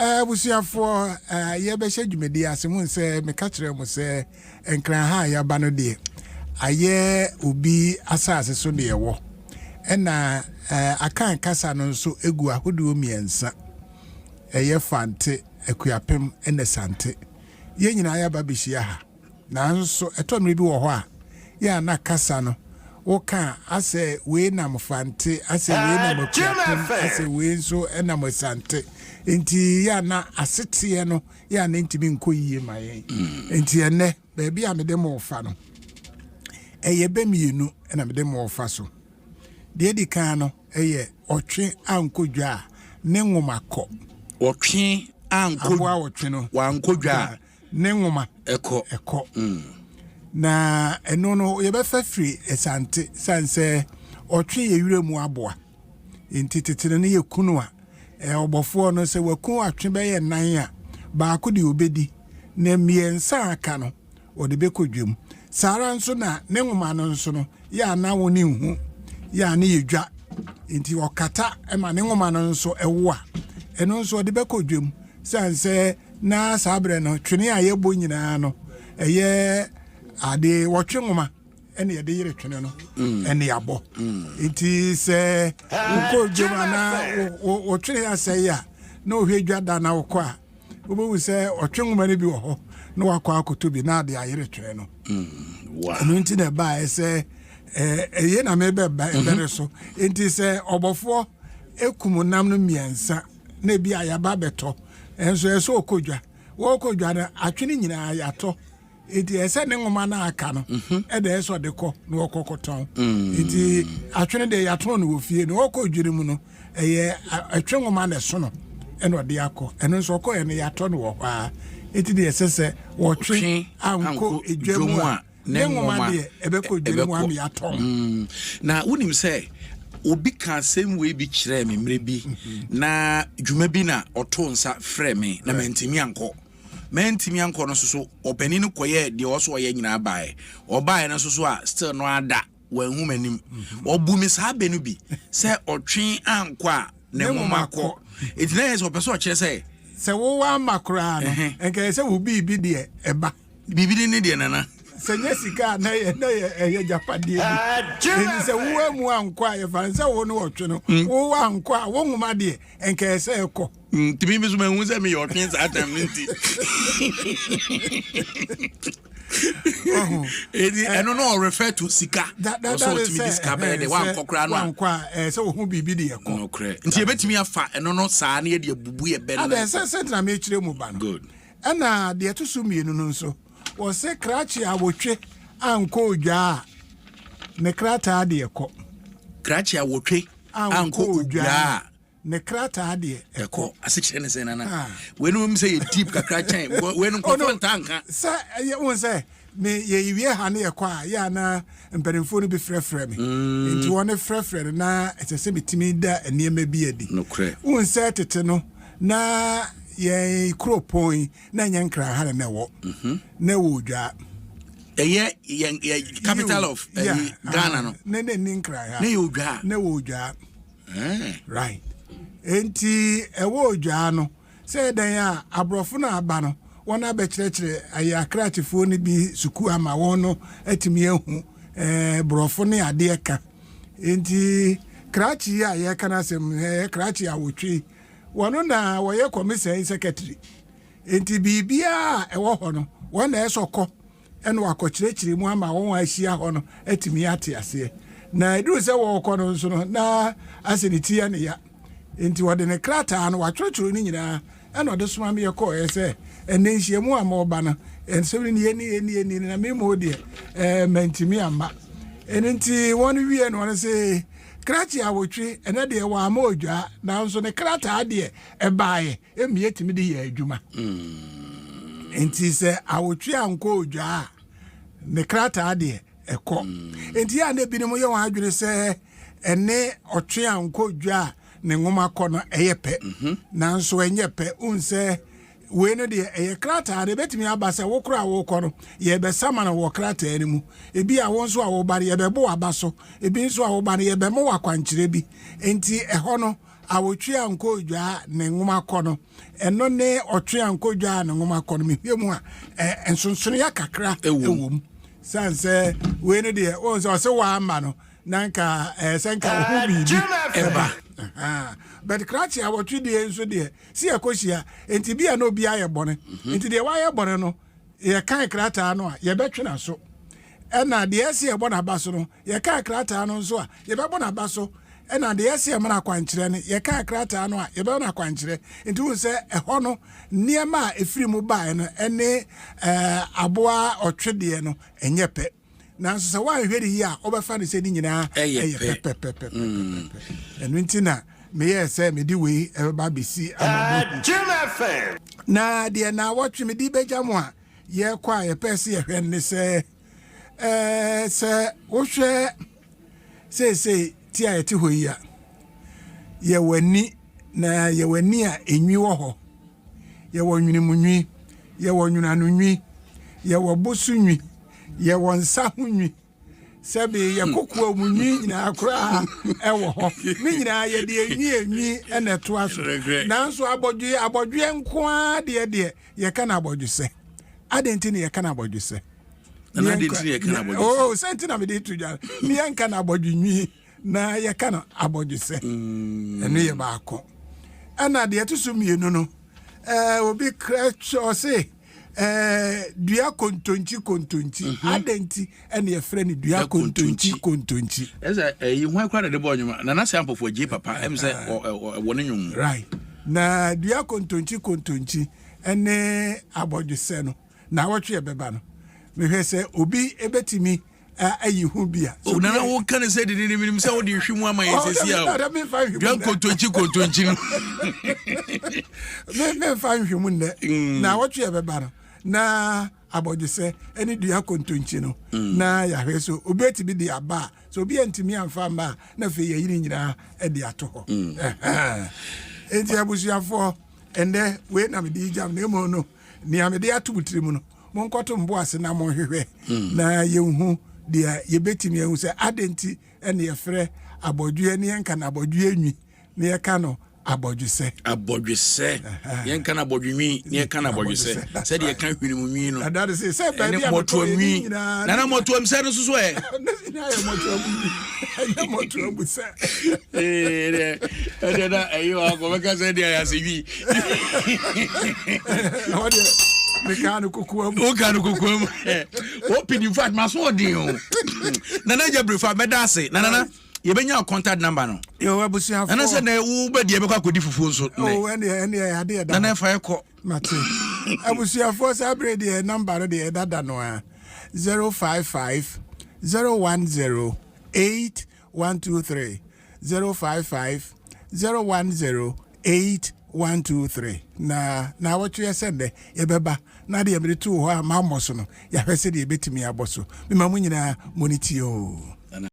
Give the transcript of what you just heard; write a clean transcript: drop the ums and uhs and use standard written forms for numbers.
Abusuafoɔ, yɛbɛhyɛ dwumadi ase mu sɛ meka kyerɛ mo sɛ Nkran ha a yɛaba no deɛ, ayɛ obi asase so deɛ ɛwɔ. Ɛna Akan kasa no nso egu ahodoɔ mmiɛnsa. Ɛyɛ Fante, Akuapem ɛna Sante. Yɛn nyinaa yɛaba bɛhyia ha. Nanso ɛtɔ mmere bi wɔ hɔ a, yɛ a na kasa no woka a, asɛ wei nam Fante, asɛ wei nam Akuapem, asɛ wei nso nam Asante. Nti yɛ a na aseteɛ no yɛ a na ntumi nkɔ yie ma yɛn. Nti ɛnnɛ, baabi a mede mo fa no, ɛyɛ bɛ mmienu na mede mo fa so. Deɛ edi kan no ɛyɛ ɔtwe ankɔ dwa a ne nwoma kɔ. Ɔtwe ankɔ Aboa ɔtwe no wankɔ dwa a ne nwoma ɛkɔ. Ɛkɔ. Na ɛno no yɛbɛfa firi Asante san sɛ ɔtwe yɛ wira mu aboa. Nti tete no yɛ kunu a ɔbɔfoɔ no sɛ waku atwe bɛyɛ nan a, baako deɛ obɛdi na mmiɛnsa a aka no ɔde bɛkɔ dwam. Saa ara nso na ne nwoma no nso no yɛ a na wo ne nhu yɛ a ne yɛ dwa. Nti ɔkata ma ne nwoma no nso ɛwo a, ɛno nso ɔde bɛkɔ dwam san sɛ na saa berɛ no twene a yɛbɔ nyinaa no ɛyɛ ade wɔtwe nwoma ɛne yɛde yere twene no ɛne yɛabɔ. Nti sɛ wokɔ dwam anaa wotwene asɛe a na wohwɛ dwa da na wokɔ a, wobɛhu sɛ ɔtwe nwoma no bi wɔ hɔ na wakɔ akɔtɔ bi na ade ayere twene no. Ɛno nti na ɛbaeɛ sɛ ɛyɛ na mebɛba ɛbɛre so. Nti sɛ ɔbɔfoɔ ekum nam no mmiɛnsa na ebi a yɛaba bɛtɔ, ɛnso ɛsɛ ɔkɔ dwa, wɔkɔ dwa no atwene nyinaa yɛatɔ, nti ɛsɛ ne nwoma no aka no ɛda ɛsɛ ɔde kɔ na wɔkɔ kɔtɔn. Nti atwene deɛ yɛatɔn no wɔ fie na wɔkɔ dwere mu no, ɛyɛ ɛtwe nwoma na ɛso no ɛna ɔde akɔ. Ɛno nso ɔkɔɛ no yɛatɔ no wɔ hɔ a, nti deɛ ɛsɛ sɛ wɔtwe ankɔ edwa mu a ne nwoma deɛ ɛbɛkɔ dwa mu ama yɛatɔn. Na wonim sɛ obi ka asɛm wei bi kyerɛɛ me mmerɛ bi na dwuma bi na ɔto nsa frɛ me na mantumi ankɔ no nso so, ɔpanin no kɔyɛ deɛ ɔso ɔyɛ nyinaa baeɛ. Ɔbaeɛ no nso so a, still no ada wanhu m'anim. Ɔbu me saa bɛ no bi sɛ ɔtwe ankɔ a ne nwoma kɔ. Ɛnti na yɛ sɛ ɔpɛ sɛ ɔkyerɛ sɛ sɛ wowɔ ama koraa no, nkɛyɛ sɛ wo biribi deɛ ɛba. Biribi ne deɛ nana. Sɛ nyɛ sika a na yɛ na yɛ ɛyɛ gyapadeɛ bi. Nti sɛ wowɔ mu ankɔ a, yɛfa no sɛ wo ne ɔtwe no wowɔ ankɔ a, wo nwoma deɛ nkɛyɛ sɛ ɛkɔ. Ntumi bi so mahu sɛ meyɛ ɔtwe saa time no, nti ɛti ɛno no ɔrefer to sika. Ɔsɛ ɔtumi de sika bɛyɛ dɛ wankɔ koraa no a wankɔ a, ɛɛ sɛ wohu biribi de ɛkɔ. Nokorɛ, nti yɛbɛtumi afa ɛno no saa ne yɛde abubu yɛ bɛ no. Adɛ sɛ tena mekyerɛ mu ba no. Good. Ɛna deɛ ɛto so mmienu no nso, wɔsɛ krakye awotwe ankɔ odwa a, ne krataa deɛ kɔ. Krakye awotwe ankɔ odwa a ne krataa deɛ ɛkɔ. Asekyerɛ ne sɛ nana wei no sɛ yɛ deep kakra kyɛn wei no, nkurɔfoɔ ntaa nka. Sɛ ɛyɛ wo sɛ me yɛwie ha ne yɛkɔ a, yɛ ana mpanimfoɔ no bi frɛfrɛ me. Nti wɔne frɛfrɛ no na ɛsɛ sɛ metumi da nneɛma bi adi. Wohu sɛ tete no na yɛn kuropɔn yi na ɛnyɛ Nkran ha na ɛwɔ, na ɛwɔ Odwaa. Ɛyɛ yɛn capital of Ghana no. Ne ni Nkran ha. Ne yɛ Odwaa. Na ɛwɔ Odwaa, right? Nti ɛwɔ Odwaa no, sɛ ɛdɛn a aborɔfo no aba no, wɔn abɛkyerɛkyerɛ ayɛ akrakyefoɔ no bi sukuu ama wɔn no atumi ahu borɔfo ne adeɛ ka. Nti krakye yi a yɛka no asɛm, ɛyɛ krakye awotwe, wɔn na wɔyɛ commission secretary. Nti biribiara a ɛwɔ hɔ no, wɔn na ɛsɔ kɔ ɛna wakɔkyerɛkyerɛ mu ama wɔn a ahyia hɔ no atumi ate aseɛ. Na ɛduru sɛ wɔrekɔ no nso no, na asɛ ne ti yɛ ne ya, nti wɔde ne krataa no watwerɛtwerɛ no nyinaa ɛna ɔde soma me. Yɛkɔɔɛ sɛ ɛnɛ nhyiamu a mɔɔba no, nsɛm no nie nie nie nie, na memo deɛ mantumi amma. Ɛno nti wɔn wie no, wɔn sɛ krakye awotwe ɛnɛ deɛ wɔama Odwaa, nanso ne krataa deɛ ɛbaeɛ ɛmi ɛtumi de yɛ adwuma. Nti sɛ awotwe ankɔ Odwaa a, ne krataa deɛ ɛkɔ. Nti yɛ a na ebinom yɛ wɔn adwene sɛ ɛne ɔtwe ankɔ dwa a ne nwoma kɔ no ɛyɛ pɛ, nanso ɛnyɛ pɛ. Wohu sɛ wei no deɛ ɛyɛ krataa no, ɛbɛtumi aba sɛ wo koro a wokɔ no yɛbɛsama no wɔ krataa no mu. Ebi a wo nso a woba no yɛbɛbo waba so, ebi nso a woba no yɛbɛmo wɔ akwankyerɛ bi. Nti ɛhɔ no Awotwe a nkɔdwaa ne nwoma kɔ no, ɛno ne ɔtwe a nkɔdwaa ne nwoma kɔ no, mehwɛ mu a, nsonsonoeɛ kakra Ɛwɔ ɛwɔ mu. Sane sɛ wei no deɛ, wɔn sɛ ɔsɛ wɔama no na nka sɛ nka wo ho biribi ɛba. Ɛba. But krakye awɔtwe deɛ nso deɛ, si yɛkɔhyia nti bi a na obi ayɛ bɔne, nti deɛ wayɛ bɔne no, yɛkan krataa no a, yɛbɛtwe n'aso, ɛna deɛ ɛsi yɛbɔ n'aba so no, yɛkan krataa no nso a, yɛbɛbɔ n'aba so, ɛna deɛ ɛsi yɛma no akwankyerɛ no, yɛkan krataa no a, yɛbɛma no akwankyerɛ. Nti wohu sɛ ɛhɔ no, nneɛma a ɛfiri mu baeɛ no ɛne aboa ɔtwe deɛ no ɛnyɛ pɛ, nanso sɛ woanhwɛ ne yie a, wobɛfa no sɛ ne nyinaa ɛyɛ pɛ. Pɛpɛpɛpɛpɛ. Ɛno nti na meyɛɛ sɛ mede wei ɛbɛba abɛsi ama. Jim FM. Na deɛ na wɔtwe mede bɛgya mo a yɛkɔ a, yɛpɛ sɛ yɛhwɛ ne sɛ sɛ wohwɛ seesei ti a yɛte hɔ yi a, yɛwɔ ani na yɛwɔ ani a enwi wɔ hɔ, yɛwɔ nwinimu nwi, yɛwɔ nwunano nwi, yɛwɔ boso nwi, yɛwɔ nsa ho nwi, sɛbi yɛkokoa mu nwi nyinaa koraa ɛwɔ hɔ. Ne nyinaa yɛde enwi enwi ɛna ɛtoa so. Nanso abɔdwe, abɔdweɛ nko ara deɛ yɛka no abɔdwesɛ. Adɛn nti na yɛka no abɔdwesɛ? Nana, adɛn nti na yɛka no abɔdwesɛ? Oh, sɛ nti na mede to dwa ne yɛnka no abɔdwenwi na yɛka no abɔdwesɛ. Ɛno yɛ baako. Ɛna deɛ ɛto so mmienu no, obi kra ɔse dua kontonkyi kontonkyi, adɛn nti ɛne yɛfrɛ no dua kontonkyi kontonkyi? Ɛsɛ ɛyi hwan kora na de bɔ ɔnwoma Nana sɛ Ampɔfo agye papa ɛm sɛ ɛwɔ ne nwom mu. Right, na dua kontonkyi kontonkyi ɛne abɔdwesɛ no, na awɔtwe yɛbɛba no, mehwɛ sɛ obi ebɛtumi ayi ho bi a. O Nana, wo ka ne sɛ dede ne minim sɛ wode hwi mu ama yɛ sɛsi a o memfa nhwi mu dua nnɛ. Kontonkyi kontonkyi no. Memfa nhwi mu nnɛ. Na awɔtwe yɛbɛba no na abɔdwesɛ ɛne dua kontonkyi no na yɛahwɛ so obi atumi de aba a, sɛ obi antumi amfa mma a, na afei yɛyi ne nyinaa de ato hɔ. Ɛhɛn. Enti abusuafoɔ, ɛndɛ wei na mede yi gyam, na mmom no, nea mede ato mo tirim no, monkɔto mbo ase na monhwehwɛ na yɛnhu deɛ yɛbɛtumi ahu sɛ adɛn nti ɛne yɛfrɛ abɔdweɛ ne yɛnka no abɔdweɛ nwi na yɛka no abɔdwesɛ. Abɔdwesɛ, yɛnka no abɔdwenwi na yɛka no abɔdwesɛ, sɛdeɛ yɛka hwene mu nwi no. Ɛda de sɛ ɛne baabi a mmɔtoam mekɔ yɛ ne nwi. nyinaa Nana, mmɔtoam sɛ no so ɛ. Ne nyinaa yɛ mmɔtoam nwi, ɛnyɛ mmɔtoam sɛ. Ɛdeɛ na ɛyi wɔ akɔ bɛka sɛ deɛ ayɛ ase nwi. Ɛhɔ deɛ, mekaa no kokoa mu. Woka no kokoa mu wopidi. In fact, maso ɔden o. Nana gya brefa, mɛda ase na Nana yɛbɛnya wo contact number no. Yɛwɔ abusuafoɔ. Nana, sɛ nɛ wobɛdeɛ bɛkɔ akɔdi fufuo nso o nɛ. ɛneɛ adeɛ da Nana, hɔ. ɛfa yɛkɔ. Mate. Abusuafoɔ, saa berɛ deɛ, number no deɛ ɛdada no a, 055 010 8123, 055 010 8123. Na awɔtwe yɛ sɛ nnɛ yɛbɛba na deɛ mede too hɔ a mammɔ so no, yɛahwɛ sɛdeɛ yɛbɛtumi abɔ so. Mema mo nyinaa mo ne tie o. Nana.